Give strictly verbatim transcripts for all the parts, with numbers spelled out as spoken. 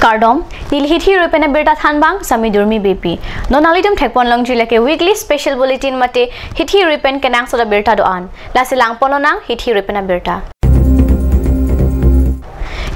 Kardom, neli hithi rui pen abirta thanbang, Sami Durmi Beypi. Non nanglitum thekpon longji lake weekly special bulletin mate hithi rui pen kenangsot abirta do-an. Lasi langpon lonang hithi rui pen abirta.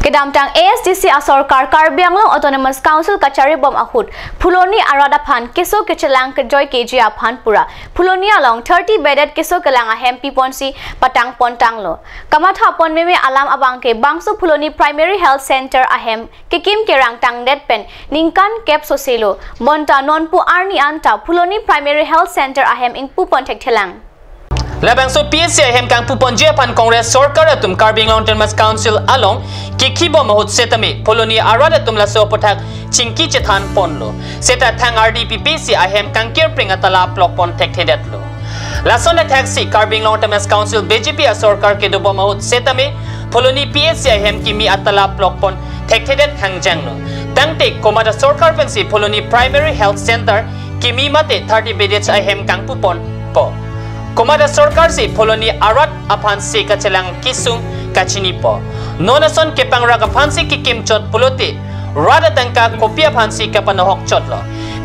Kedamtang A S D C asorkar Karbi Anglong Autonomous Council kachari bom ahut, Phuloni arat aphan keso kechelang kejoi keji aphan pura Phuloni along thirty bedded keso kelang ahem piponsi patang pontanglo. Kamatha pon meme alam abangke bangso Phuloni Primary Health Center ahem kekim kerang tangdet pen ningkan kep soselo, bonta nonpu arni anta Phuloni Primary Health Center ahem ingpu pon thekthelang. Labangso P H C ahem kangpu ponji aphan Congress sorkar atum Karbi Anglong Autonomous Council along kekhi bom ahut setame Phuloni arat atum laso aputhak chingki chethan ponlo. Seta thang ardi P P C ahem kangkirpring atala plok pon thekthedetlo. Lason athaksi Karbi Anglong Autonomous Council B J P asorkar kedo bom ahut setame Phuloni P H C ahem kimi atala plok pon thekthedet hangjanglo. Tangte komat asorkar pensi Phuloni Primary Health Center kimi mate thirty bedded ahem kangpu ponpo. Komat asorkar si Phuloni arat aphan se kachelang kesung kachinipo. Non ason kepangrak aphansi kekim chot pulote rat atangka kopi aphansi kapanohok chotlo.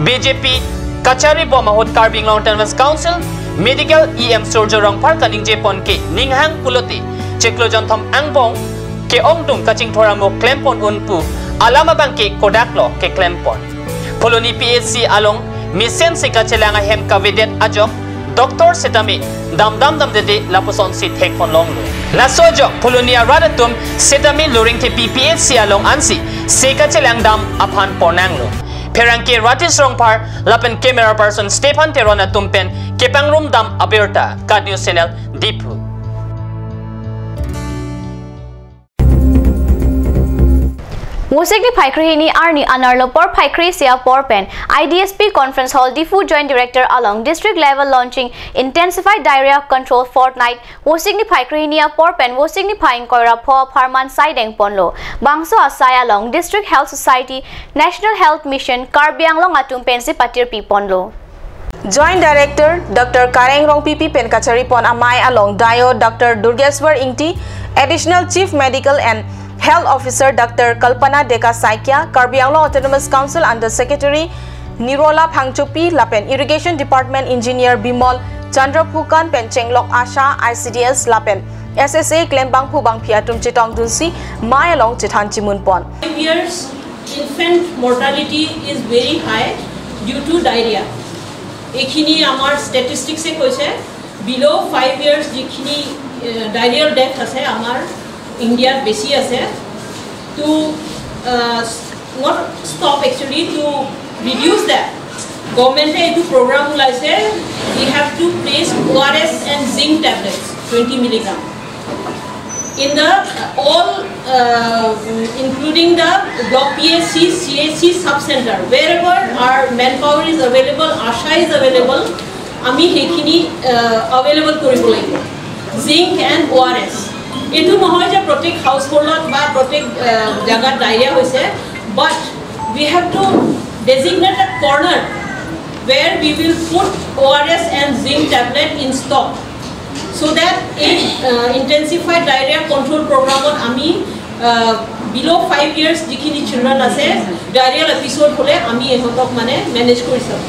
B J P kachari bom ahut Karbi Anglong Autonomous Council Medical E M Surjo Rongphar kaningje pon ke ninghang pulote chiklo jonthom angbong ke-ongdung kachingthur amo klem pon un pu alam abangke kodaklo keklem pon. Phuloni P H C along mesen se kachelang ahem kavedet ajok doctor setame damdam damdede lapusonsi thek pon longlo. Laso ajok Phuloni arat atum setame Loringthepi P H C along ansi se kachelang dam aphan ponnanglo. Pherangke Ratis Rongphar lapen camera person Stephen Teron atum pen kepangrum dam abirta, KAT News Channel, Diphu. Vosik niphai krehini arni anerlo porphai kre-isi apor pen I D S P Conference Hall Diphu Joint Director along District Level Launching Intensified Diarrhea Control Fortnight Vosik niphai krehini apor pen Vosik niphai ingkoi ra pho apharman saideng ponlo. Bangso asai along District Health Society, National Health Mission, Karbi Anglong atum pensi patirpi ponlo. Joint Director Doctor Kareng Rongpipi pen kachari pon amei along D I O Doctor Durgeswar Ingti, Additional Chief Medical and Health Officer Doctor Kalpana Deka Saikia, Karbi Anglong Autonomous Council Under Secretary Nirola Phangchopi lapen Irrigation Department Engineer Bimol Chandra Phukan pen chenglok ASHA, I C D S lapen S S A klembangphu bangphi atum chetongdunsi mei along chethan chimun pon. Five years infant mortality is very high due to diarrhea. এইখিনি আমাৰ ষ্টেটিষ্টিক্সে কৈছে, বিল' five years যিখিনি ডায়েৰিয়েল ডেথ আছে আমাৰ ইণ্ডিয়াত বেছি আছে। To not stop, actually, to reduce that, গভৰ্ণমেণ্টে এইটো প্ৰগ্ৰাম ওলাইছে, we have to place O R S and zinc tablets twenty milligram in the all, uh, including the block P H C, C H C sub center, wherever our manpower is available, ASHA is available, আমি সেইখিনি এভেইলেবল কৰিব লাগিব। Zinc and O' R এছ, এইটো নহয় যে প্ৰত্যেক হাউচহোল্ডত বা প্ৰত্যেক আহ, জাগাত ডায়েৰিয়া হৈছে, but we have to designate a corner where we will put O R S and zinc tablet in stock, so that এই ইণ্টেনচিফাইড ডায়েৰিয়া কণ্ট্ৰল প্ৰগ্ৰামত আমি বিল' ফাইভ ইয়াৰ্ছ যিখিনি চিলড্ৰেন আছে, ডায়েৰিয়েল এপিছ'ড হ'লে আমি ইহঁতক মানে মেনেজ কৰি চাম।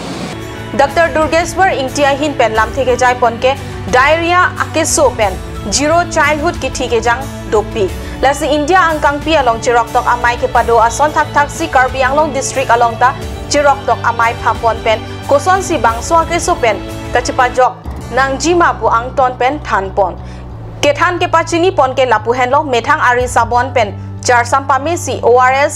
Doctor Durgeswar Ingti ahin pen lamthe kejai pon ke diarrhea akeso pen zero childhood kithi kejang dopik. Lasi India angkangpi along cheroktok amei kepado ason thakthaksi Karbi Anglong district along ta cheroktok amei phapon pen kosonsi bangso akeso pen kachepajok nangjima pu angton pen thanpon. Kethan kepachini pon ke lapu henlo methang ari sabon pen charsam pamesi O R S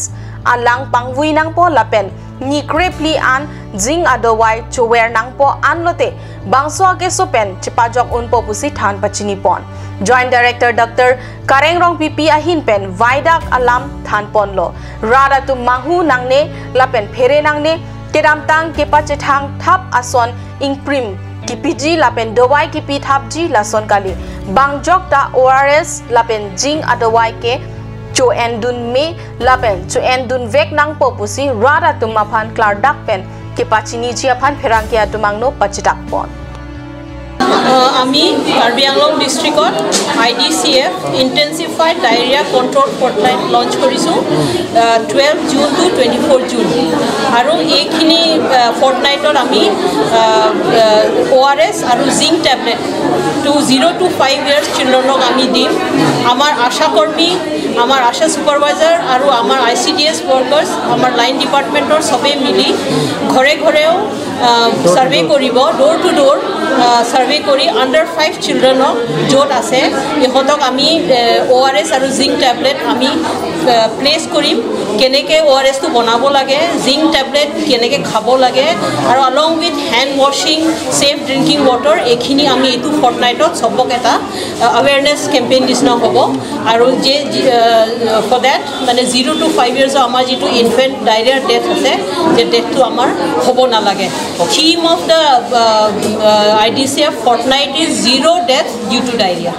alang pangvui nangpo lapen ni krephli an zinc adawai chover nangpo anlote bangso akeso pen chepajok unpo pusi than pachini pon. Joint Director Doctor Kareng Rongpipi ahin pen vaidak alam than ponlo. Rat atum manghu nangne lapen phere nangne, kedamtang kepachethang thap ason ingprim kipiji lapen dawai kipi thapji lason kali. Bangjok ta O R S lapen zinc adawai ke cho-endun me lapen cho-endun vek nangpo pusi rat atum aphan klardak pen kepachiniji aphan pherangke atum angno pachitak pon. আহ, আমি কাৰ্বি আংলং ডিষ্ট্ৰিক্টত I D C F intensified diarrhoea control fortnight launch কৰিছোঁ, twelve June to twenty four June. আৰু এইখিনি ফৰ্টনাইটত আমি O' R S আৰু zinc tablet to zero' to five years চিলড্ৰেনক আমি দিম। আমাৰ আশা কৰ্মী, আমাৰ আশা ছুপাৰভাইজাৰ আৰু আমাৰ I C D S workers, আমাৰ লাইন ডিপাৰ্টমেণ্টৰ সবেই মিলি ঘৰে ঘৰেও ছাৰ্ভে কৰিব, ড'ৰ টু ড'ৰ ছাৰ্ভে কৰি আণ্ডাৰ ফাইভ চিলড্ৰেনক য'ত আছে, ইহঁতক আমি অ' আৰ এছ আৰু জিংক টেবলেট আমি প্লেচ কৰিম। কেনেকে অ' আৰ এছটো বনাব লাগে, জিংক টেবলেট কেনেকে খাব লাগে, আৰু along with hand washing, safe drinking water, এইখিনি আমি এইটো ফৰ্টনাইটত সবক এটা এৱেৰনেছ কেম্পেইন নিচিনা হ'ব। আৰু যে ফৰ ডেট, মানে, জিৰ' টু ফাইভ ইয়াৰ্ছৰ আমাৰ যিটো ইনফেণ্ট ডায়েৰিয়াৰ ডেথ আছে, যে ডেথটো আমাৰ হ'ব নালাগে। Theme of the I D C F fortnight is zero death due to diarrhea.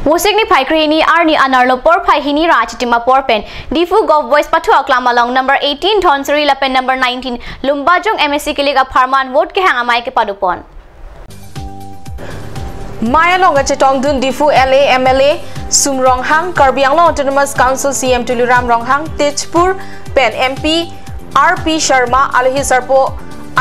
Vosik niphai krehini arni anerlo porphai hini ra chitim apor pen Diphu Govt Boys pathu aklam along number eighteen Dhonsiri lapen number nineteen Lumbajong M A C kilik apharman vote kehang amei kepadopon. Mei along kachetongdun Diphu L A, M L A Sum Ronghang, Karbi Anglong Autonomous Council C E M Tuliram Ronghang, Tezpur pen M P R P Sharma, alohi sarpo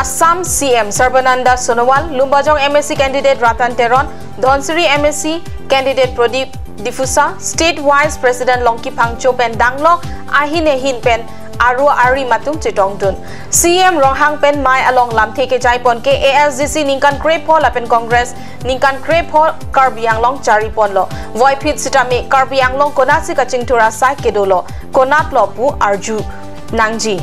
Assam C E M Sarbananda Sonowal, Lumbajong M A C candidate Ratan Teron, Dhonsiri M A C candidate Pradip Diphusa, State Vice President Longki Phangcho pen danglok ahin ehin pen aro arim atum chetongdun. C E M Ronghang pen mei along lamthe kejai pon ke A S D C ningkan krepho lapen Congress ningkan krepho Karbi Anglong chari ponlo. Voiphit sitame Karbi Anglong konatsi kachingthur asai kedolo, konatlo pu arju nangji.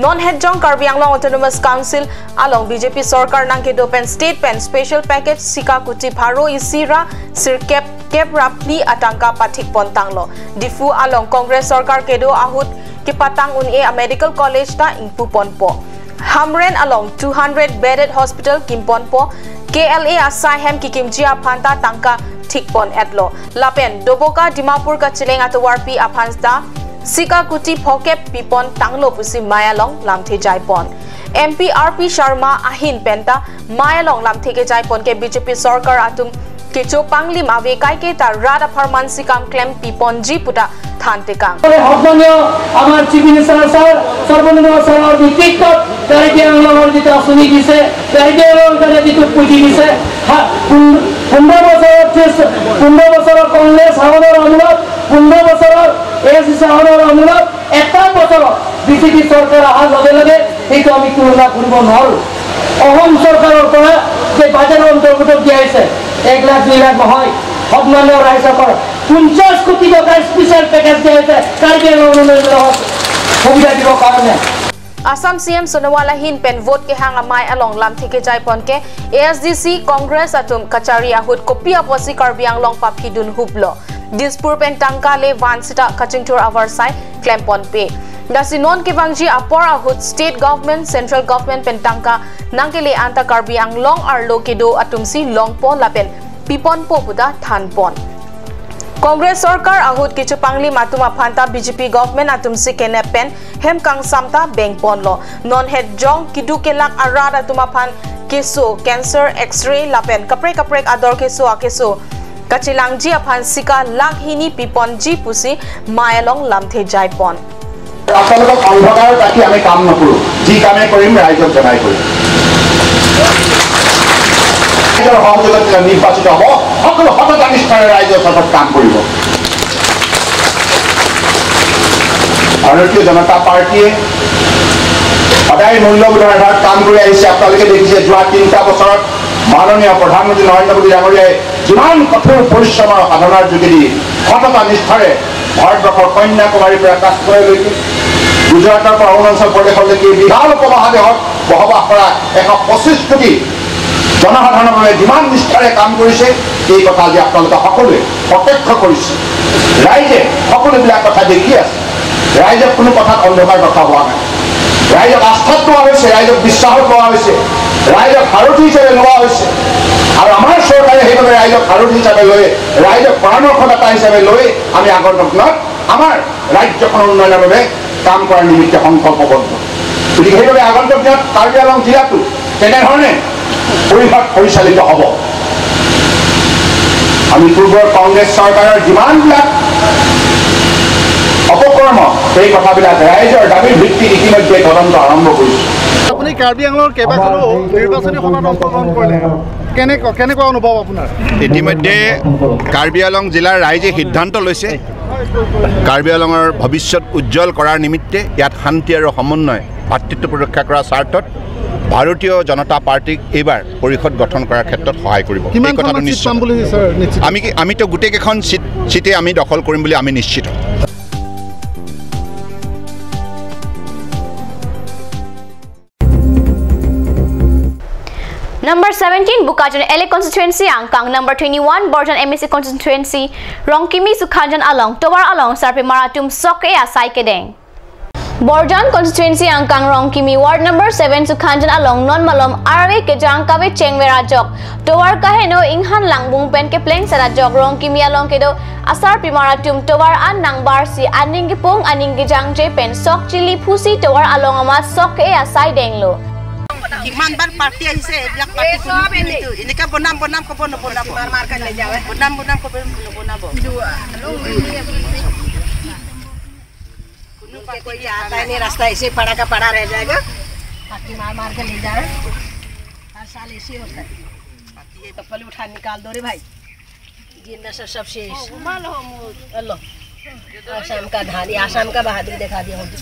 Non hetjong Karbi Anglong Autonomous Council along B J P sorkar nangkedo pen state pen special package sika kuti pharo isi ra sirkep kep ra phli atangka pathik pon tanglo. Diphu along Congress sorkar kedo ahut kepatang un-e a medical college ta ingpu ponpo. Hamren along two hundred bedded hospital kim ponpo. K L A asai hem kekimji aphan ta tangka thik pon etlo. Lapen Doboka Dimapur kacheleng atovarpi aphan ta sika kuti phokep pi pon tanglo pusi mei along lamthe jai pon. M P R P Sharma ahin pen ta mei along lamthe kejai pon ke B J P sorkar atum kecho panglim ave kaike ta rat apharman si kam klem pi ponji puta than tekang. সন্মানীয় আমাৰ chief minister sir, Sarbananda ছাৰৰ নেতৃত্বত কাৰ্বি আংলঙৰ যিটো আঁচনি দিছে, কাৰ্বি আংলঙৰ কাৰণে যিটো পুঁজি দিছে, হা, পোন-, পোন্ধৰ বছৰৰ ত্ৰিশ, পোন্ধৰ বছৰৰ কংগ্ৰেছ শাসনৰ আমোলত, পোন্ধৰ বছৰৰ এ এছ ডি চি শাসনৰ আমোলত এটা বছৰত বি জে পি চৰকাৰ অহাৰ লগে লগে সেইটো আমি তুলনা কৰিব নোৱাৰো। অসম চৰকাৰৰ পৰা যে বাজেটৰ অন্তৰ্গত দিয়া হৈছে এক লাখ দুই লাখ নহয়, সন্মানীয় ৰাইজসকল পঞ্চাশ কোটি টকাৰ স্পেচিয়েল পেকেজ দিয়া হৈছে কাৰ্বি আংলং উন্নয়নৰ সুবিধা দিবৰ কাৰণে। Assam C E M Sonowal ahin pen vote kehang amei along lamthe kejai pon ke A S D C Congress atum kachari ahut kopi apotsi Karbi Anglong paphidun huplo. Dispur pen tangka le van sita kachingthur avarsai klem ponpe. Lasi non kevangji apor ahut state government, central government pen tangka nangkele anta Karbi Anglong arlo kedo atumsi longpo lapen pi ponpo puta than pon. Congress sorkar ahut kecho panglim atum aphan ta B J P government atumsi kenep pen hem kangsam ta beng ponlo. Non hetjong keduk kelak arat atum aphan keso, cancer, X-ray lapen kaprek kaprek ador keso akeso kachelangji aphan sika lakh hini pi ponji pusi mei along lamthe jai pon. আপোনালোকক অন্ধকাৰত ৰাখি আমি কাম নকৰোঁ, যি কামে কৰিম ৰাইজক জনাই কৰিম। ৰাইজৰ সহযোগত যেতিয়া নিৰ্বাচিত হ'ব, সকলো সততা নিষ্ঠাৰে ৰাইজৰ স্বাৰ্থত কাম কৰিব। ভাৰতীয় জনতা পাৰ্টীয়ে সদায় মূল্যবোধৰ আধাৰত কাম কৰি আহিছে। আপোনালোকে দেখিছে, যোৱা তিনিটা বছৰত মাননীয় প্ৰধানমন্ত্ৰী নৰেন্দ্ৰ মোদী ডাঙৰীয়াই যিমান কঠোৰ পৰিশ্ৰমৰ সাধনাৰ যোগেদি সততা নিষ্ঠাৰে ভাৰতবৰ্ষৰ কন্যাকুমাৰীৰ পৰা কাশ্মীৰলৈকে, গুজৰাটৰ পৰা অৰুণাচল প্ৰদেশলৈকে বিশাল উপমহাদেশত বসবাস কৰা এশ পঁচিছ কোটি জনসাধাৰণৰ বাবে যিমান নিষ্ঠাৰে কাম কৰিছে, এই কথা আজি আপোনালোকে সকলোৱে প্ৰত্যক্ষ কৰিছে। ৰাইজে সকলোবিলাক কথা দেখি আছে। ৰাইজক কোনো কথাত অন্ধকাৰ ৰখা হোৱা নাই। ৰাইজক আস্থাত লোৱা হৈছে, ৰাইজক বিশ্বাসত লোৱা হৈছে, ৰাইজক সাৰথি হিচাপে লোৱা হৈছে। আৰু আমাৰ চৰকাৰে সেইবাবে ৰাইজক সাৰথি হিচাপে লৈ, ৰাইজক পৰামৰ্শদাতা হিচাপে লৈ আমি আগন্তুক দিনত আমাৰ ৰাজ্যখনৰ উন্নয়নৰ বাবে কাম কৰাৰ নিমিত্তে সংকল্পবদ্ধ। গতিকে সেইবাবে আগন্তুক দিনত কাৰ্বি আংলং জিলাটো তেনেধৰণে পৰিষদ পৰিচালিত হ'ব। আমি পূৰ্বৰ কংগ্ৰেছ চৰকাৰৰ যিমানবিলাক অপকৰ্ম, সেই কথাবিলাক ৰাইজৰ দাবীৰ ভিত্তিত ইতিমধ্যে তদন্ত আৰম্ভ কৰিছোঁ। আপুনি কাৰ্বি আংলঙৰ কেইবাখনো নিৰ্বাচনী সভাত অংশগ্ৰহণ কৰিলে, কেনেকুৱা, কেনেকুৱা অনুভৱ আপোনাৰ? ইতিমধ্যে কাৰ্বি আংলং জিলাৰ ৰাইজে সিদ্ধান্ত লৈছে কাৰ্বি আংলঙৰ ভৱিষ্যত উজ্জ্বল কৰাৰ নিমিত্তে ইয়াত শান্তি আৰু সমন্বয়, ভাতৃত্ববোধ ৰক্ষা কৰাৰ স্বাৰ্থত ভাৰতীয় জনতা পাৰ্টীক এইবাৰ পৰিষদ গঠন কৰাৰ ক্ষেত্ৰত সহায় কৰিব। এই কিমানখনমান কথাটো চিট নিশ্চিত। পাম বুলি, ছাৰ, নিশ্চিত? আমি কি, আমিতো গোটেইকেইখন চিট, চিটেই আমি দখল কৰিম বুলি আমি নিশ্চিত। Number seventeen Bokajan L A constituency angkang, number twenty-one Borjan M A C constituency, Rongkimi Sukhanjan along tovar along sarpimar atum sok-e asai kedeng. Borjan constituency angkang Rongkimi ward number seven Sukhanjan along non malom arve kejang kave chengver ajok tovar kaheno inghan langbung pen kepleng sat ajok Rongkimi along kedo asarpimar atum tovar an nangbarsi aning kepung aning kejangje pen sok chili phusi tovar along amat sok-e asai denglo. কিমান বাৰ পাৰ্টি আহিছে, এইবিলাক পাৰ্টি কোনো, কোনো এইটো এনেকা বনাম বনাম ক'ব নবনাব। মাৰ মাৰ কে লে যাও। বনাম বনাম ক'ব নবনাব। कोई कोई आता ही नहीं, रास्ता ऐसे पड़ा का पड़ा रह जाएगा। पार्टी मार मार के ले जा रहे हैं। हर साल ऐसे ही होता है। चप्पल उठा निकाल दो रे भाई। जिंदा सब, सब शेष। हेलो। आसाम का धान, ये आसाम का बहादुरी दिखा दिया हमको।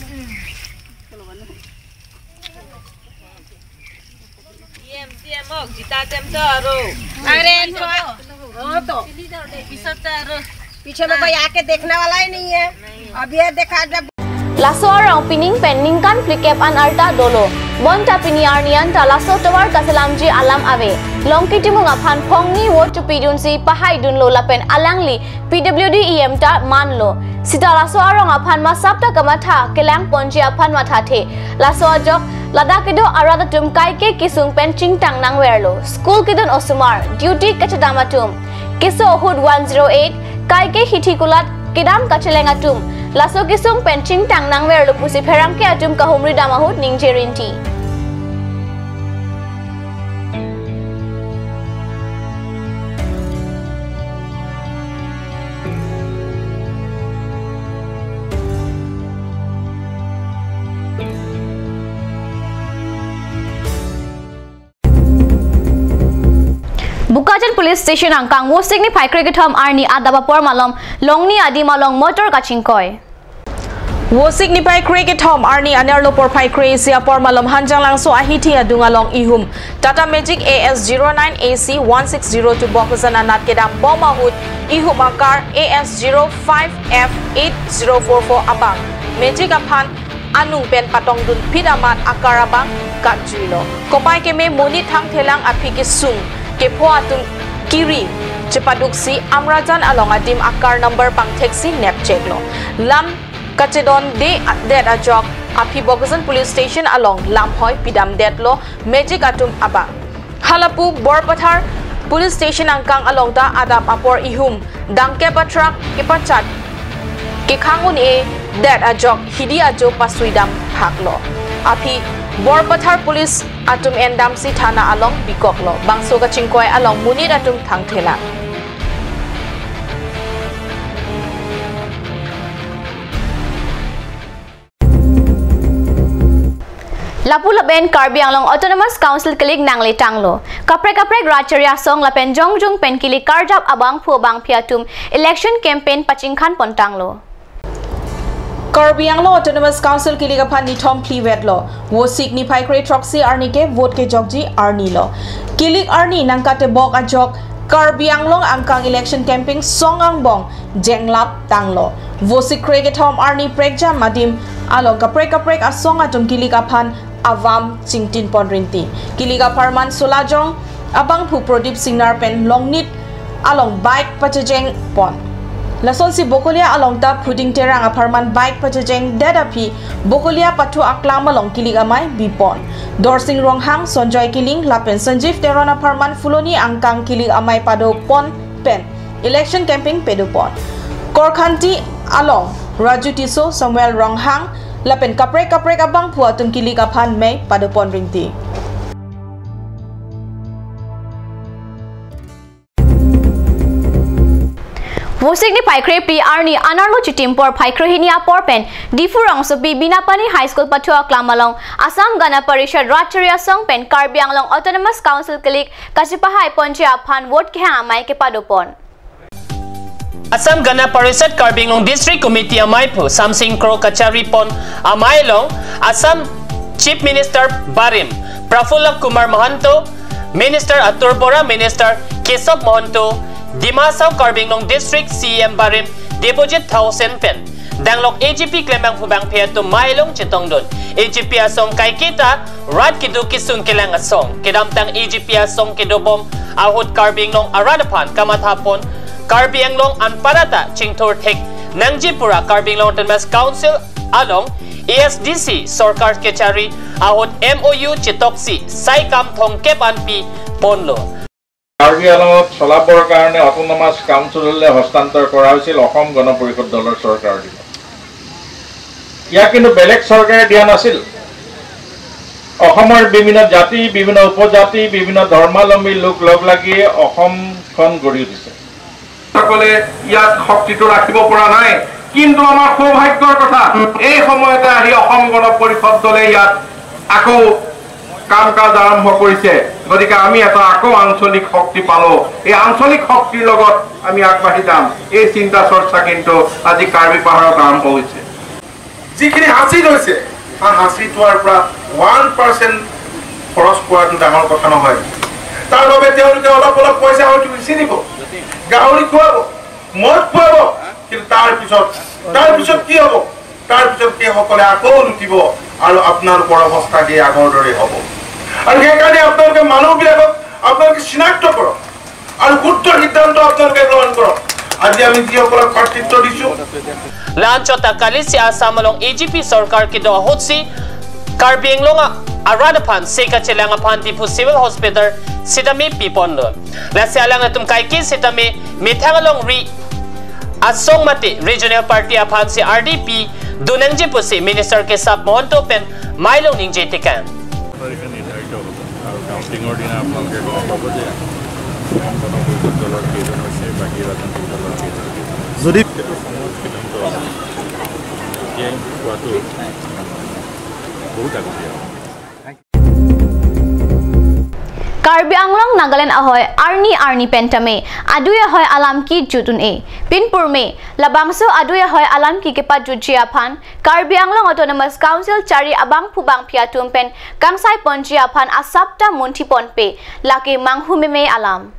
CM, CM ok, jita tem to aro. अरे, हाँ तो। पीछे तो aro। पीछे में कोई आके देखने वाला ही नहीं है। अब ये देखा जब Laso arong pining pen ningkan phlikep an arta dolo. Bonta pini arni anta laso tovar kaselamji alam ave. Longki Timung aphan phongni vote chupidunsi pahaidunlo lapen alangli P W D E M ta manlo. Sita laso arong aphan masap ta kamatha kelang ponji aphan mathathe. Laso ajok ladak kedo arat atum kaike kesung pen chingtang nangverlo. School kedun osomar, duty kachedam atum, keso ahut one zero eight, kaike hithi kulat kedam kacheleng atum, laso kesung pen chingtang nangverlo pusi pherangke atum kahumri dam ahut ningje rinti. Bokajan Police Station angkang Vosik niphai krekethom arni adap apor malom Longni adim along motor kachingkoi. Vosik niphai krekethom arni anerlo porphai kre-isi apor malom Hanjanglangso ahithi adung along ihum Tata Magic A S zero nine A C one six zero two bokajan anat kedam bom ahut ihum akar A S zero five F eight zero four four abang Magic aphan anung pen patongdun phit amat akar abang katjuilo. Kopai keme monit thangthelang aphi kesung kepho atum kiri chepaduksi Amrajan along adim akar number pangtheksi nepcheklo. Lam kachedonde det ajok aphi Bokajan Police Station along lamhoi pidamdetlo Magic atum abang. Halapu Borpathar Police Station angkang along ta adap apor ihum dangkep a-truck kepachat kekhang un-e det ajok hidi ajo pasuidam haklo. Aphi Borpathar Police atum endamsi thana along bikoklo. Bangso kachingkoi along monit atum thangthelang. Lapu lapen Karbi Anglong Autonomous Council kilik nangletanglo. Kaprek kaprek rat chari asong lapen jongjung pen kilik karjap abangphu abangphi atum election campaign pachingkhan pontanglo. Karbi Anglong Autonomous Council kilik aphan nithom phli vetlo. Vosik niphai kre throksi arni ke vote kejokji arni lo. Kilik arni nangkatebok ajok Karbi Anglong angkang election campaign song angbong jenglap tanglo. Vosik krekethom arni prekjam adim along kaprek kaprek asong atum kilik aphan avam chingtin pon rinti. Kilik apharman Solajong abangphu Prodip Singnar pen Longnit along bike pachejeng pon. Lasonsi Bokolia along ta Phuding Terang apharman bike pachejeng det aphi Bokolia pathu aklam along kilik amei bipon. Dorsing Ronghang, Sonjoy Kiling lapen Sanjeev Teron apharman Phuloni angkang kilik amei padopon pen election campaign pedopon. Korkhanti along Raju Tisso, Samuel Ronghang, lapen kaprek kaprek abangphu atum kilik aphan mei padopon ringti. Vosik niphai krephli arni anerlo chitim porphai krehini apor pen Diphu rongsopi Binapani High School pathu aklam along Assam Gana Parishad Rat Chari Asong pen Karbi Anglong Autonomous Council kilik kachepahai ponji aphan vote kehang amei kepadopon. Assam Gana Parishad Karbi Anglong District Committee ameiphu Samsing Kro kachari pon amei along Assam Chief Minister barim Prafulla Kumar Mahanta, Minister Atur Bora, Minister Kesab Mahanta, Dima Hasao Karbi Anglong District C E M barim Debojit Thaosen pen danglok A G P klembangphu bangphi atum mei along chetongdun. A G P asong kaiketa rat keduk kesung kelang asong. Kedamtang A G P asong kedobom ahut Karbi Anglong arat aphan kamathapon Karbi Anglong anparta chingthur thek nangji pura Karbi Anglong Autonomous Council along A S D C sorkar kechari ahut M O U chetoksi sai kam thomkep an piponlo. Karbi আংলঙত চলাবৰ কাৰণে অট'নমাছ কাউন্সিললৈ হস্তান্তৰ কৰা হৈছিল অসম গণ পৰিষদ দলৰ চৰকাৰৰ দিনত। ইয়াক কিন্তু বেলেগ চৰকাৰে দিয়া নাছিল। অসমৰ বিভিন্ন জাতি, বিভিন্ন উপজাতি, বিভিন্ন ধৰ্মাৱলম্বী লোক লগ লাগিয়ে অসমখন গঢ়ি উঠিছে। সকলে ইয়াত শক্তিটো ৰাখিব পৰা নাই, কিন্তু আমাৰ সৌভাগ্যৰ কথা, এই সময়তে আহি অসম গণ পৰিষদ দলে ইয়াত আকৌ কাম কাজ আৰম্ভ কৰিছে। গতিকে আমি এটা আকৌ আঞ্চলিক শক্তি পালো। এই আঞ্চলিক শক্তিৰ লগত আমি আগবাঢ়ি যাম। এই চিন্তা চৰ্চা কিন্তু আজি কাৰ্বি পাহাৰত আৰম্ভ হৈছে। যিখিনি হাচিল হৈছে, তাৰ হাচিল হোৱাৰ পৰা ওৱান পাৰ্চেণ্ট খৰচ কৰাটো ডাঙৰ কথা নহয়। তাৰ বাবে তেওঁলোকে অলপ অলপ পইচা হয়তো বেচি দিব, গাহৰি খুৱাব, মদ খুৱাব, কিন্তু তাৰ পিছত, তাৰ পিছত কি হ'ব? তাৰ পিছত সেইসকলে আকৌ লুটিব আৰু আপোনালোকৰ অৱস্থা সেই আগৰ দৰেই হ'ব। আৰু সেইকাৰণে আপোনালোকে মানুহবিলাকক আপোনালোকে চিনাক্ত কৰক আৰু শুদ্ধ সিদ্ধান্ত আপোনালোকে গ্ৰহণ কৰক। আজি আমি যিসকলক প্ৰাৰ্থিত্ব দিছো, Lanchot ta kalisi Assam along A G P sorkar kedo ahutsi Karbi Anglong arat aphan se kachelang aphan Diphu Civil Hospital sitame piponlo. Lasi alanglitum kaike sitame methang alongri asong mate regional party aphansi R D P donangji pusi Minister Kesab Mahanta pen mei along ningje tekang. তাৰিখে নিৰ্ধাৰিত হ'ব আৰু কাউণ্টিঙৰ দিনা আপোনালোকে গম পাব যে কোন গণ পৰিষদ দলৰ কেইজন হৈছে, বাকী ৰাজনৈতিক দলৰ কেইজন হৈছে। যদি সেইটো সময়ত সিদ্ধান্ত হ'ব, এতিয়াই কোৱাটো বহুত আগতীয়া হ'ব। Karbi Anglong Nagaland ahoi arni arni pen tame adui ahoi alam kejut un-e. Pinpur me labangso adui ahoi alam kepajutji aphan Karbi Anglong Autonomous Council chari abangphu bangphi atum pen kangsai ponji aphan asap ta munthi ponpe, lake manghu meme alam.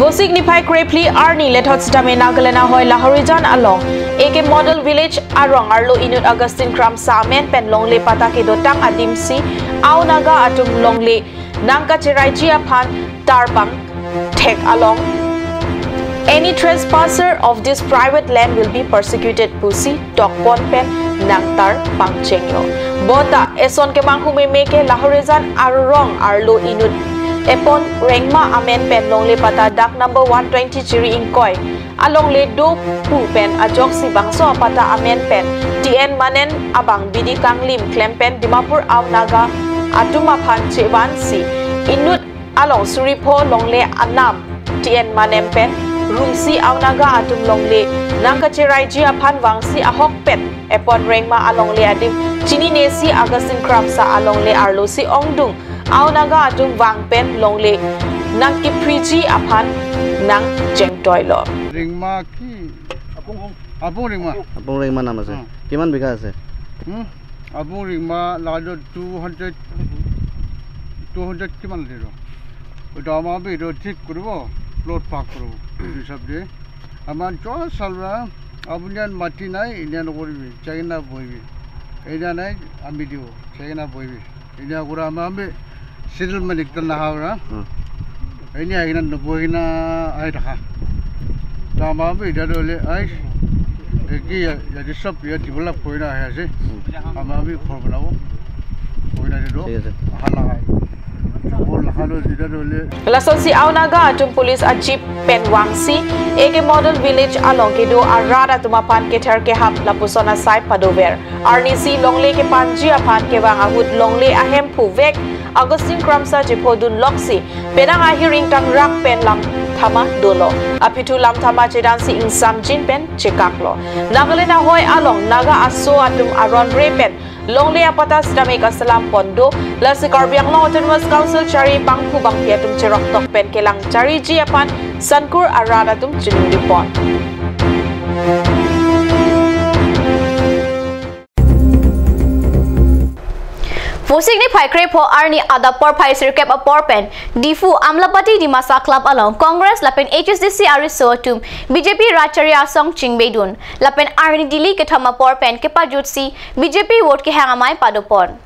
Vosik niphai krephli arni lethot sitame Nagaland ahoi Lahorijan along A K Model Village arong arlo inut Augustine Kramsa amen pen longle patta kedotang adimsi Ao Naga atum longle nangkacheraiji aphan tarpang thek along, "Any trespasser of this private land will be persecuted," pusi tokpon pen nangtar pangchenglo. Bonta eson kemanghu meme ke Lahorijan arong arlo inut Epon Rengma amen pen longle patta dak number one twenty Chiri ingkoi alongle do pu pen ajoksi bangso apatta amen pen T N Manen abang bidi kanglim klem pen Dimapur Ao Naga atum aphan chevansi inut along suri pho longle anam T N Manen pen rumsi Ao Naga atum longle nangkacheraiji aphan vangsi ahok pen Epon Rengma alongle adim chininesi Augustine Kramsa alongle arlosi ongdung Ao Naga atum vang pen longle nangkiphriji aphan nangchengtoilo. ৰিংমা কি? আপং ৰিংমা। আপং ৰিংমা নাম আছে। অ। কিমান বিঘা আছে? হুম? আপং ৰিংমা লাইনত টু হাণ্ড্ৰেড, টু হাণ্ড্ৰেড কিমান দিলো? এইটো আমাৰ এইটো ঠিক কৰিব, প্লট ভাগ কৰিব, হিচাপ দিয়ে। আমাৰ যোৱা চালৰা, আপুনি ইয়াত মাটি নাই, এনেই নকৰিবি, চাইনা বহিবি। এতিয়া নাই, আমি দিব, চাইনা বহিবি। Ini aku rama ambil settlement kita nah orang. Hmm. Ini akhirnya nebuh ini air dah. Dah ambil dah dole air. Eki ya, ya di sop ya develop koi na hai si. Hmm. Ama ambil khor banao. Koi na di do. ঠিক আছে। Ahala hai. Jabol na. Lasonsi Ao Naga atum police a jeep pen vangsi A K Model Village along kedo arat atum aphan kether kehap lapuson asai padover. Arnisi longle kepanji aphan kevang ahut longle ahemphu vek Augustine Kramsa chephodun loksi penang ahir ingtangrak pen lam thama dolo. Aphi thu lam thama chedansi ingsamjin pen chekaklo. Nagaland ahoi along Naga aso atum aron re pen longle apatta sitame kaselam pon do, lasi Karbi Anglong Autonomous Council chari bangphu bangphi atum cheroktok pen kelang chariji aphan sankur arat atum chiningri pon. Vosik niphai krepho arni adap porphai sirkep apor pen Diphu Amlapati Dimasa Club along Congress lapen H S D C ariso atum B J P rat chari asong chingbedun lapen arni Delhi kethom apor pen kepajutsi B J P vote kehang amei padopon.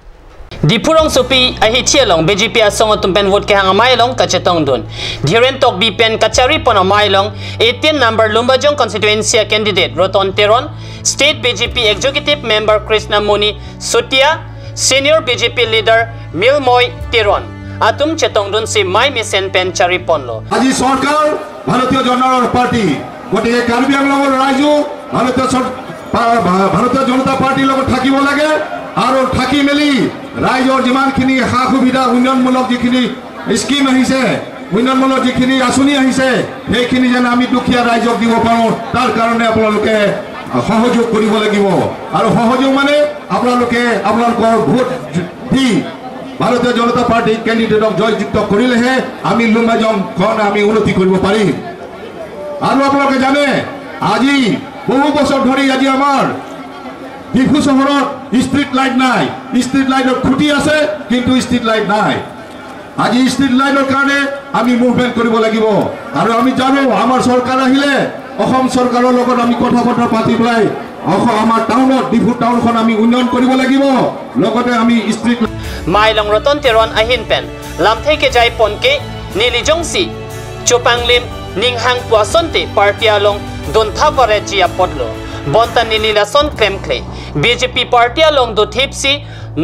Diphu rongsopi ahithi along B J P asong atum pen vote kehang amei along kachetongdun. Dhiren Tokbi pen kacharipon amei along eighteen number Lumbajong constituency a candidate Roton Teron, State B J P Executive Member Krishna Muni Sutia, Senior B J P Leader Milmoy Teron atum chetongdunsi mei mesen pen chariponlo. আজি চৰকাৰ ভাৰতীয় জনতা পাৰ্টি, গতিকে কাৰ্বি আংলঙৰ ৰাইজো ভাৰতীয় চৰ-, ভা-, ভা-, ভাৰতীয় জনতা পাৰ্টিৰ লগত থাকিব লাগে আৰু থাকি মেলি ৰাইজৰ যিমানখিনি সা সুবিধা, উন্নয়নমূলক যিখিনি স্কিম আহিছে, উন্নয়নমূলক যিখিনি আঁচনি আহিছে, সেইখিনি যেন আমি দুখীয়া ৰাইজক দিব পাৰোঁ, তাৰ কাৰণে আপোনালোকে সহযোগ কৰিব লাগিব। আৰু সহযোগ মানে আপোনালোকে আপোনালোকৰ ভোট দি ভাৰতীয় জনতা পাৰ্টি কেণ্ডিডেটক জয়যুক্ত কৰিলেহে আমি লুম্বাজংখন আমি উন্নতি কৰিব পাৰিম। আৰু আপোনালোকে জানে, আজি বহু বছৰ ধৰি আজি আমাৰ ডিফু চহৰত ষ্ট্ৰীট লাইট নাই। ষ্ট্ৰীট লাইটৰ খুঁটি আছে, কিন্তু ষ্ট্ৰীট লাইট নাই। আজি ষ্ট্ৰীট লাইটৰ কাৰণে আমি মুভমেণ্ট কৰিব লাগিব। আৰু আমি জানো, আমাৰ চৰকাৰ আহিলে অসম চৰকাৰৰ লগত আমি কথা বতৰা পাতি পেলাই অস-, আমাৰ টাউনত, ডিফু টাউনখন আমি উন্নয়ন কৰিব লাগিব। লগতে আমি street Mei along Roton Teron ahin pen lamthe kejaiponke neli jongsi chopanglim ninghang pu asonte party along duntha varetji apotlo. Bonta neli lason klemkle. B J P party along dothipsi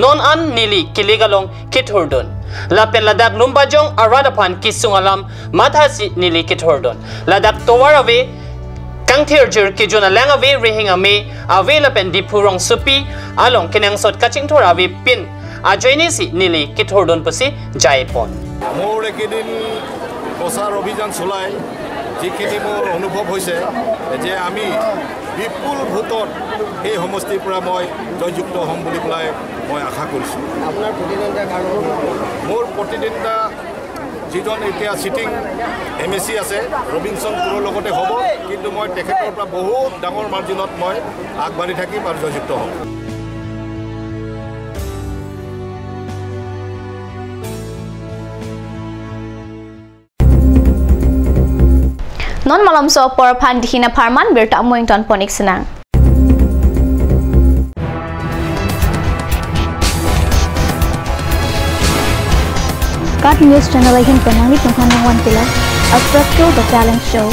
non an neli kilik along kethurdun. Lapen ladak Lumbajong arat aphan kesung alam mathasi neli kethurdun. Ladak tovar ave, kangthirjir kejun alang ave, rihing ame ave lapen Diphu rongsopi along kenangsot kachingthur avepin ajoinesi neli kethurdun pusi jaipon. মোৰ এইকেইদিন প্ৰচাৰ অভিযান চলাই যিখিনি মোৰ অনুভৱ হৈছে যে আমি বিপুল ভোটত এই সমষ্টিৰ পৰা মই জয়যুক্ত হ'ম বুলি পেলাই মই আশা কৰিছোঁ। আপোনাৰ প্ৰতিদ্বন্দ্বিতা কাৰ লগত? মোৰ প্ৰতিদ্বন্দ্বিতা যিজন এতিয়া চিটিং এম এ চি আছে ৰবিনসন কুৰৰ লগতে হ'ব, কিন্তু মই তেখেতৰ পৰা বহুত ডাঙৰ মাৰ্জিনত মই আগবাঢ়ি থাকিম আৰু জয়যুক্ত হ'ম। Non malomso apor aphan dihina pharman birta amoington ponik senang. Kat News Channel ahin pen nanglitum aphan nangvan kila After Show, The Talent Show.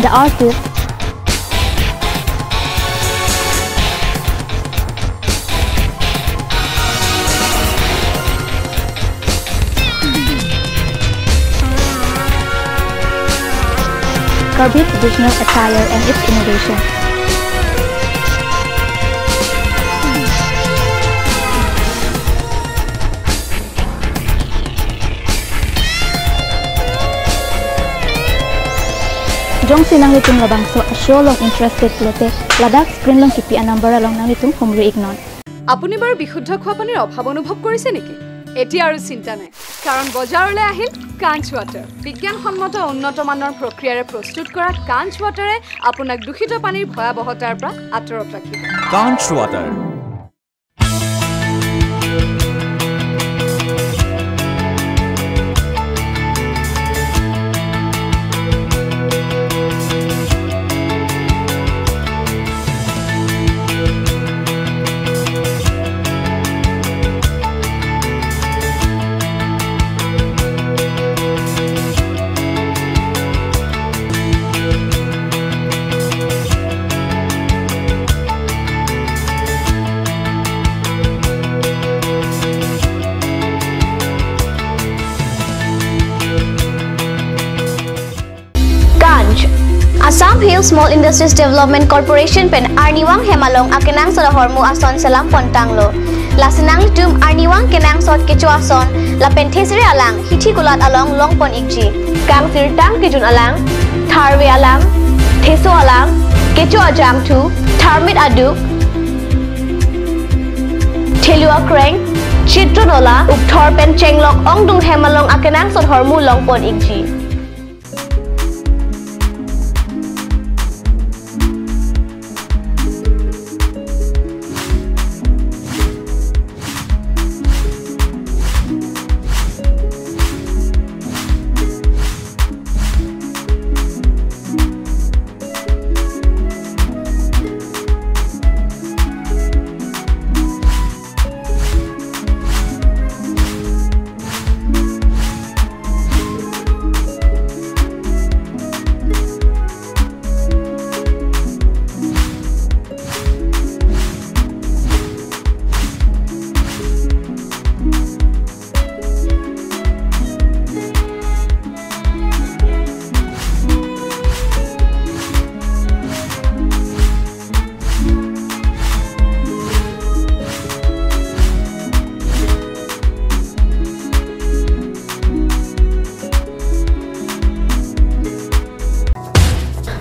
The Artist. Karbi traditional attire and its innovation. Jongsi nanglitum labangso a-show along interested pulote, ladak screen along kipi a-number along nanglitum humri iknon. আপুনি বাৰু বিশুদ্ধ খোৱা পানীৰ অভাৱ অনুভৱ কৰিছে নেকি? এতিয়া আৰু চিন্তা নাই, কাৰণ বজাৰলৈ আহিল কাঞ্চ ৱাটাৰ। বিজ্ঞানসন্মত উন্নত মানৰ প্ৰক্ৰিয়াৰে প্ৰস্তুত কৰা কাঞ্চ ৱাটাৰে আপোনাক দূষিত পানীৰ ভয়াৱহতাৰ পৰা আঁতৰত ৰাখিব। Kanch Water. Assam Hill Small Industries Development Corporation pen arnivang hem along akenangsot ahormu ason selam pontanglo. Lasi nanglitum arnivang kenangsot kecho ason lapen thesere alang hithi kulat along longpon ikji. Kangsirtang kejun alang, tharve alang, theso alang, kecho ajangthu, tharmit aduk, thelu akreng, chitron ola, ukthor pen chenglok ongdung hem along akenangsot ahormu longpon ikji.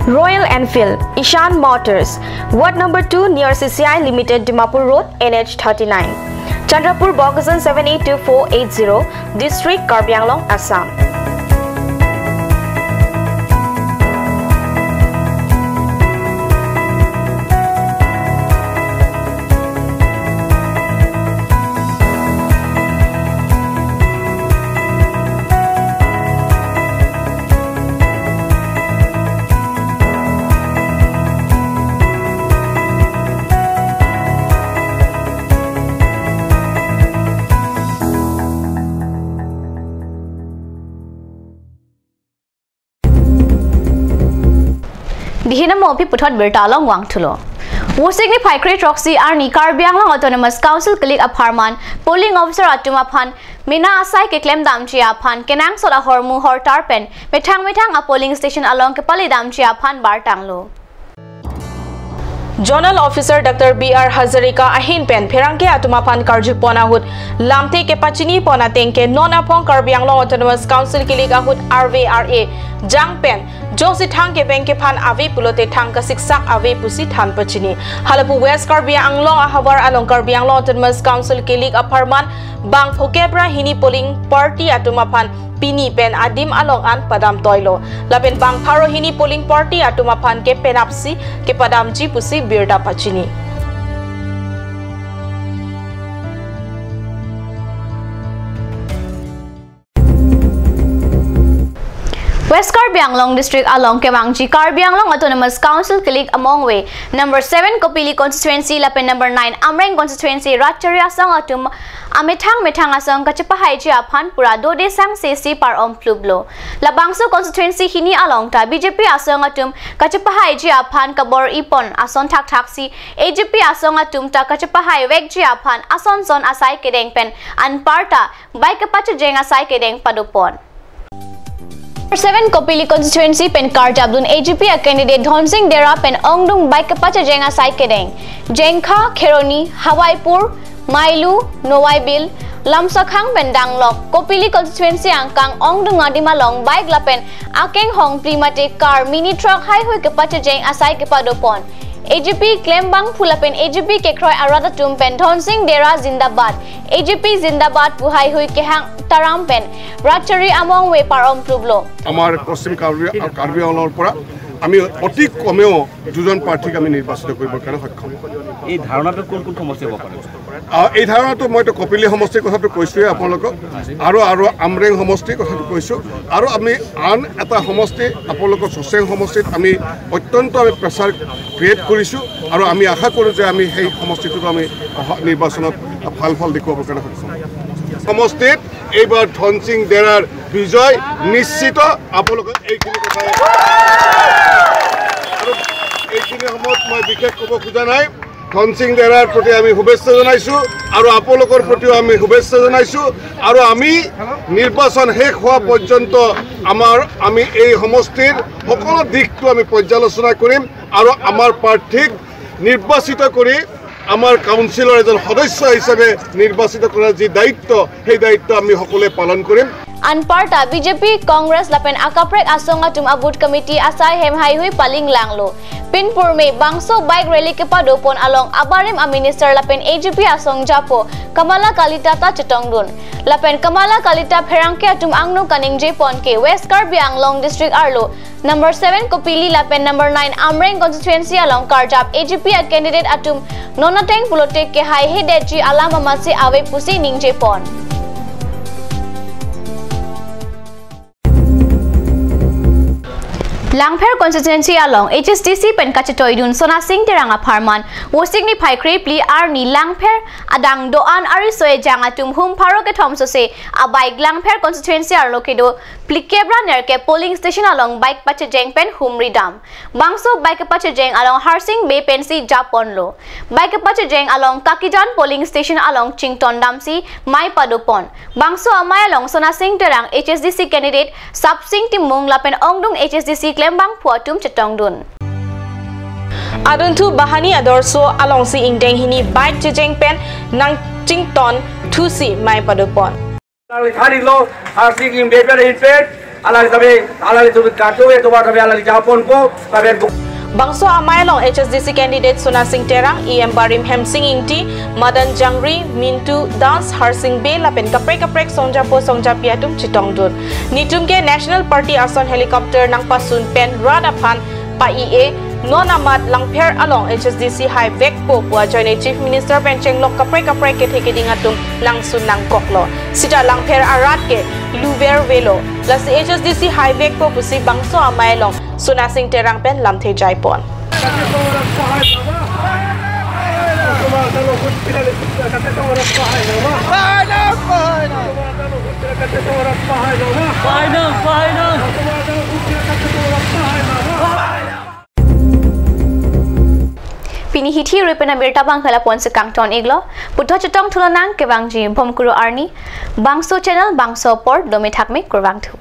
Royal Enfield, Ishan Motors, Ward number two near C C I Limited, Dimapur Road, N H thirty-nine. Chandrapur, Bokajan seven eight two four eight zero, District, Karbi Anglong, Assam. Dihina mo aphi puthot birta along vangthulo. Vosik niphai kre throksi arni Karbi Anglong Autonomous Council kelik apharman polling officer atum aphan mena asai keklem damji aphan kenangsot ahormu hortar pen methang methang a polling station along kepali damji aphan bartanglo. Zonal Officer Doctor B R Hazarika ahin pen pherangke atum aphan karjupon ahut lamthe kepachini pon ateng ke non aphong Karbi Anglong Autonomous Council kelik ahut arve ar-e jang pen jongsi thang keveng kephan ave pulote thang kasiksak ave pusi than pachini. Halapu West Karbi Anglong ahavar along Karbi Anglong Autonomous Council kelik apharman bang phokep ra hini polling party atum aphan pini pen adim along an padam toilo. Lapen bang pharo hini polling party atum aphan ke penapsi kepadamji pusi birta pachini. West Karbi Anglong District along kevangji Karbi Anglong Autonomous Council kelik among ve number seven Kopili constituency lapen number nine Amreng constituency rat chari asong atum amethang methang asong kachepahaiji aphan pura dode sang sesi par-om pluplo. Labangso constituency hini along ta B J P asong atum kachepahaiji aphan kabor-ipon ason thakthaksi A J P asong atum ta kachepahai vekji aphan ason son asai kedeng pen anparta bike kepachejeng asai kedeng padopon. Seven Kopili constituency pen karjapdun A G P a candidate Dhonsing Dera pen ongdung bike kepachejeng asai kedeng. Jengkha, Kheroni, Hawaipur, Mailu, Nowaibil, Lamsakhang pen danglok Kopili constituency angkang ongdung adim along bike lapen akenghong phli mate car, mini truck haihui kepachejeng asai kepadopon. A G P klembangphu lapen A G P kekroi arat atum pen Dhonsing Dera zindabad, A G P zindabad pu haihui kehang taram pen rat chari among ve par-om pluplo. আমাৰ পশ্চিম কাৰ্বি, কাৰ্বি আংলঙৰ পৰা আমি অতি কমেও দুজন প্ৰাৰ্থীক আমি নিৰ্বাচিত কৰিবৰ কাৰণে সক্ষম হ'ম। এই ধাৰণাটো কোন কোন সমষ্টিয়ে হ'ব পাৰে? আহ, এই ধাৰণাটো মইতো কপিলী সমষ্টিৰ কথাটো কৈছোঁৱেই আপোনালোকক, আৰু, আৰু আমৰেং সমষ্টিৰ কথাটো কৈছোঁ, আৰু আমি আন এটা সমষ্টি আপোনালোকৰ চচেং সমষ্টিত আমি অত্যন্ত আমি প্ৰেছাৰ ক্ৰিয়েট কৰিছোঁ, আৰু আমি আশা কৰোঁ যে আমি সেই সমষ্টিটোত আমি অহা নিৰ্বাচনত ভাল ফল দেখুৱাবৰ কাৰণে সক্ষম হ'ম। সমষ্টিত এইবাৰ ধনসিং ডেৰাৰ বিজয় নিশ্চিত। আপোনালোকে এইখিনি কথাই, আৰু এইখিনি সময়ত মই বিশেষ ক'ব খোজা নাই। ধনসিং দেৰাৰ প্ৰতি আমি শুভেচ্ছা জনাইছো আৰু আপোনালোকৰ প্ৰতিও আমি শুভেচ্ছা জনাইছো আৰু আমি নিৰ্বাচন শেষ হোৱা পৰ্যন্ত আমাৰ, আমি এই সমষ্টিৰ সকলো দিশটো আমি পৰ্যালোচনা কৰিম আৰু আমাৰ প্ৰাৰ্থীক নিৰ্বাচিত কৰি আমাৰ কাউন্সিলৰ এজন সদস্য হিচাপে নিৰ্বাচিত কৰাৰ যি দায়িত্ব, সেই দায়িত্ব আমি সকলোৱে পালন কৰিম। Anparta B J P, Congress lapen akaprek asong atum a-booth committee asai hem haihui palinglanglo. Pinpurme bangso bike rally kepadopon along abarim a-minister lapen A G P asong japo Kamala Kalita ta chetongdun. Lapen Kamala Kalita pherangke atum angno kaningjepon ke West Karbi Anglong district arlo number seven Kopili lapen number nine Amreng constituency along karjap A G P a-candidate atum non ateng pulote kehai hedetji alam amatsi ave pusi ningjepon. Langpher constituency along H S D C pen kachetoidun Sonasing Terang apharman Vosik niphai krephli arni Langpher adang do-an ariso ejang atum hum pharo kethom sose a-bike Langpher constituency arlo kedo phlikep ra nerkep polling station along bike pachejeng pen humri dam. Bangso bike pachejeng along Harsing Bey pensi japonlo. Bike pachejeng along Kakijan polling station along chington damsi mei padopon. Bangso amei along Sonasing Terang H S D C candidate Sapsing Timung lapen ongdung H S D C klembangphu atum chetongdun. Adunthu Bahani Adorsho alongsi ingdeng hini bike chejeng pen nangchington thusi mei padopon. Alangli thanlo, Harsing Bey pen ahin pen, alangli kami, alangli tum kartu ke, tum kami alangli japonpo, kami bu- Bangso amei along H S D C candidate Sonasing Terang, E M barim Hemsing Ingti, Madan Jangri, Mintu Das, Harsing Bey lapen kaprek kaprek songjapo songjapi atum chetongdun. Netum ke National Party ason helicopter nangpasun pen rat aphan pa-i-e, non amat Langpher along H S D C haivekpo pu ajoine Chief Minister pen chenglok kaprek kaprek kethe keding atum langsun nangkoklo. Sita Langpher arat ke luver velo. Lasi H S D C haivekpo pusi bangso amei along Sonasing Terang pen lamthe jaipon. Pini hithi rui pen abirta abang ke lapu-ansi kangton-iklo. Puthot chetong thulonang, kevangji Bhomkuru arni. Bangso channel, bangso apor, dome thakme, kurvangthu.